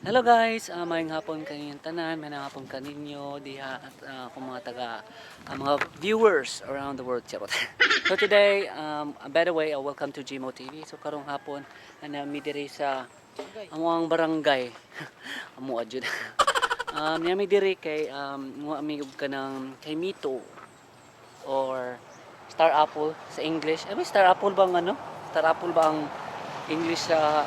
Hello guys, maayong hapon kaninyong tanan, maayong hapon kaninyo diha at akong mga taga mga viewers around the world. Charot. So today, by the way, welcome to Gmo TV. So karong hapon na mi diri sa among barangay. Amo adjud. Niya mi diri kay mo mi og kanang kaimito or star apple sa English. Ay, may star apple bang ano? Star apple ba ang English sa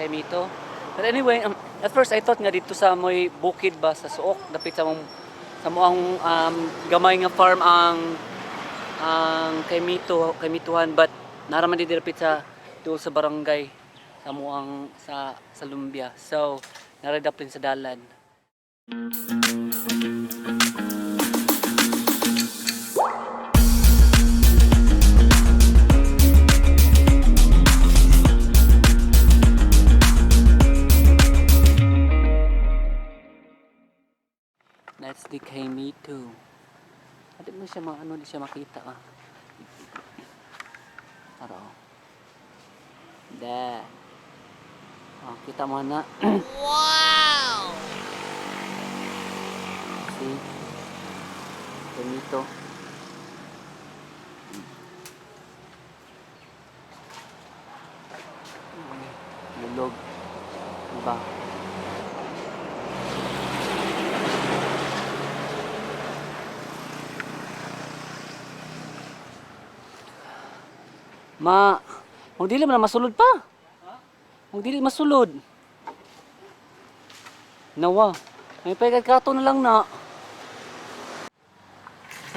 kaimito? But anyway, at first I thought nga dito sa moy bukid ba sa Suok, dapit sa mong sa moang gamay nga farm ang kaimito, kaimituhan, but naraman di dapit sa duol sa barangay sa moang sa Lumbia. So, naradapin sa dalan. That's the kaimito. Adi mo siya ano, di siya makita ah. Tara oh. There. Oh, kita mo na. Wow! See? Kaimito. Lulog. Diba? Ma, kung dili man na masulod pa. Kung dili masulod. Nawa, may pagkakato na lang na.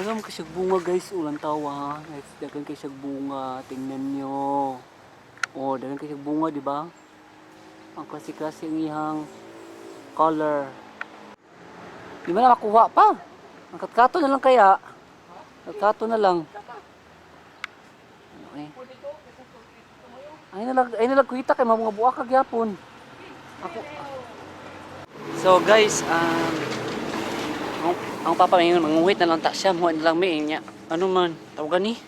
Alam kay siyag bunga guys, ulang tawa ha. Guys, dagan kay siyag bunga, tingnan nyo. Oh, dagan kay siyag bunga, di ba? Ang klase-klase ang iyang color. Di ba na makuha pa? Ang katkato na lang kaya. Katkato na lang. Okay. Ay nalag kuita kay mga buak kag gyapon. Ako. So guys, ang papa ngayon manguhit na lang ta siya, muha na lang mi niya. Ano man, tawagan ni.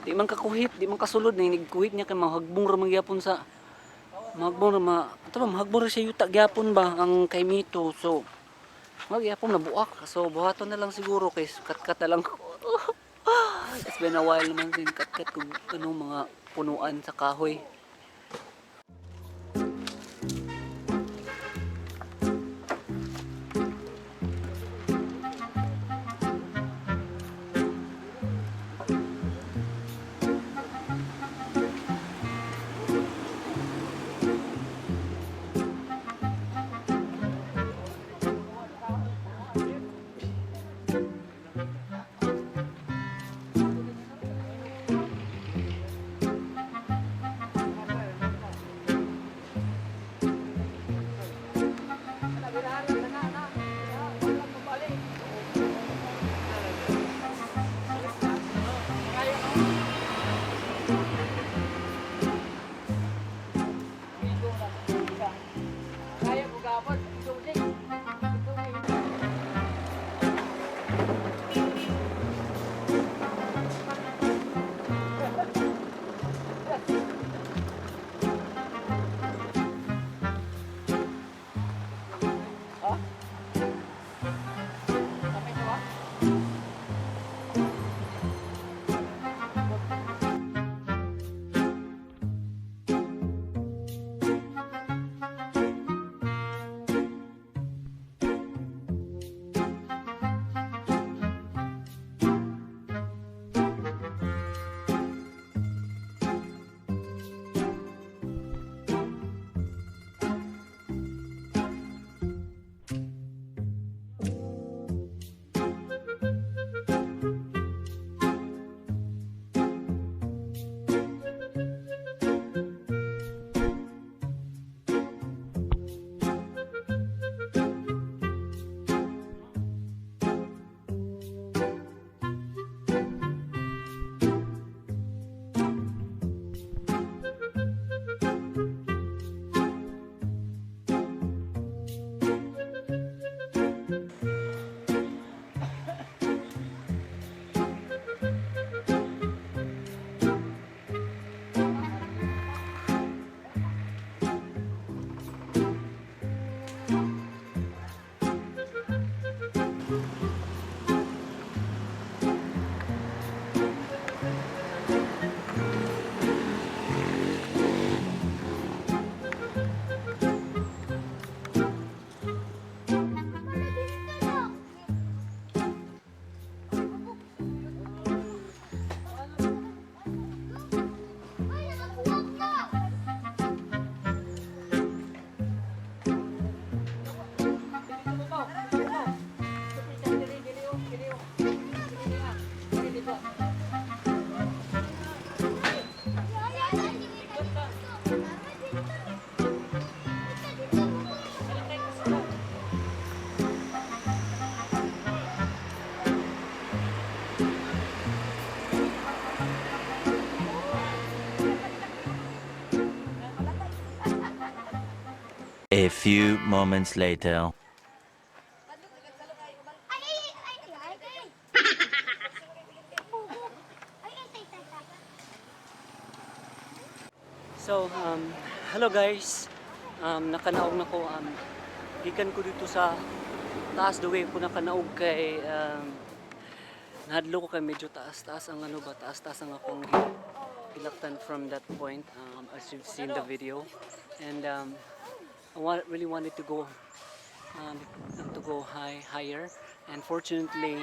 Di man kakuhit, di man kasulod ni nigkuhit niya kay mahagbong ra man gyapon sa mahagbong ra ma ato ba mahagbong ra siya yuta gyapon ba ang kaimito. So magyapon na buak. So buhaton na lang siguro kay katkat na lang ko. It's been a while naman din katkat kung ano mga punuan sa kahoy. A few moments later. Ay, ay, ay, ay, ay, ay. Ay, ay, ay, ay, ay. So, hello guys. Nakanaog na ko. Gikan ko dito sa taas, duwi ko nakanaog kay nahadlo ko kay medyo taas-taas ang ano ba, taas-taas ang akong gilaktan from that point, as you've seen the video. And I really wanted to go higher, and fortunately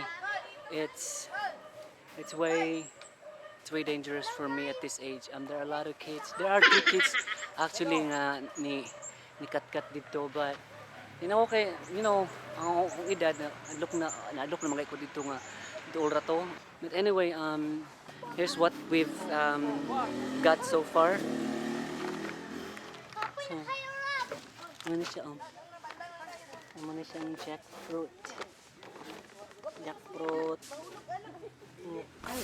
it's way dangerous for me at this age. There are a lot of kids. There are two kids actually nga ni katkat dito, but kay ang akong edad na look na na-look na mga ko dito nga duol ra to. But anyway, here's what we've got so far. So, ano siya ano na siyang jackfruit. Jackfruit. Ay.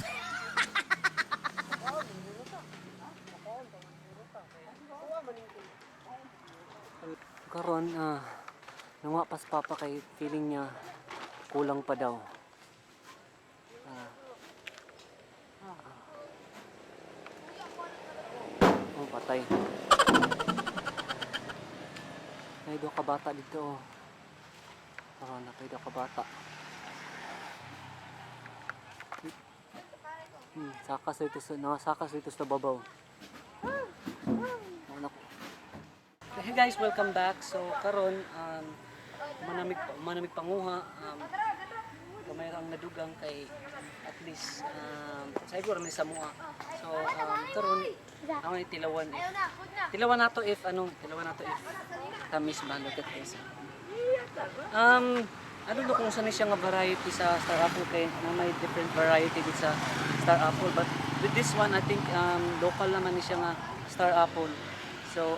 Karon, nanguha pas papa kay feeling niya kulang pa daw. Ah. Ah. Oh, patay. May daw kabata dito. Oh. Karon na daw kabata. Sakas dito sa babaw. Oh, naku. Hey guys, welcome back. So karon manamig panguha, gamay ra ang nadugang kay at least siguro may samoa. So karon ako ni tilawan if tilawan nato if ano, tilawan nato if tamis ba. Look at this. I don't know kung saan siya nga variety sa star apple kay na may different variety dito sa star apple, but with this one I think local naman ni siya nga star apple. So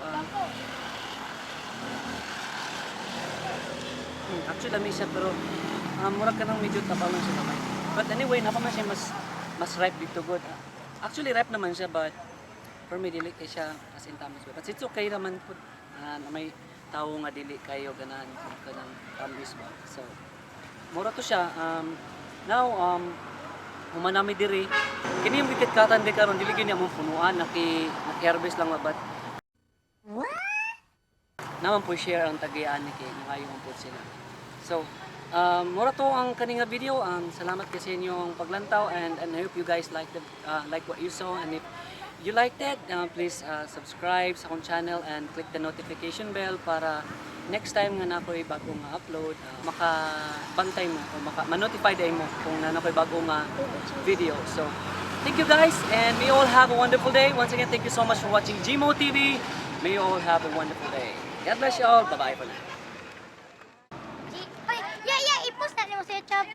actually lami siya pero murag ka ng medyo taba man siya kamay. But anyway, napa man siya mas mas ripe dito good. Actually ripe naman siya, but for me dili kay siya as in tamis. But it's okay naman pud na may tawo nga dili kayo ganahan kung kanang tamis ba. So mura to siya. Now human nami diri. Kini yung gikitkatan di karon dili gyud niya mong punuan, naki naki-harvest lang ba, but naman po share ang tagian ni kay nangayo man po sila. So, mura to ang kani nga video. Salamat kasi inyong paglantaw and I hope you guys like what you saw, and if you liked it, please subscribe sa akong channel and click the notification bell para next time nga na ako'y bago nga upload, makabantay mo o maka ma-notify day mo kung na ako'y bago nga video. So, thank you guys and may you all have a wonderful day. Once again, thank you so much for watching Gmo TV. May you all have a wonderful day. God bless you all. Bye-bye for now. G. Ay, yeah, i-post na mo sa YouTube.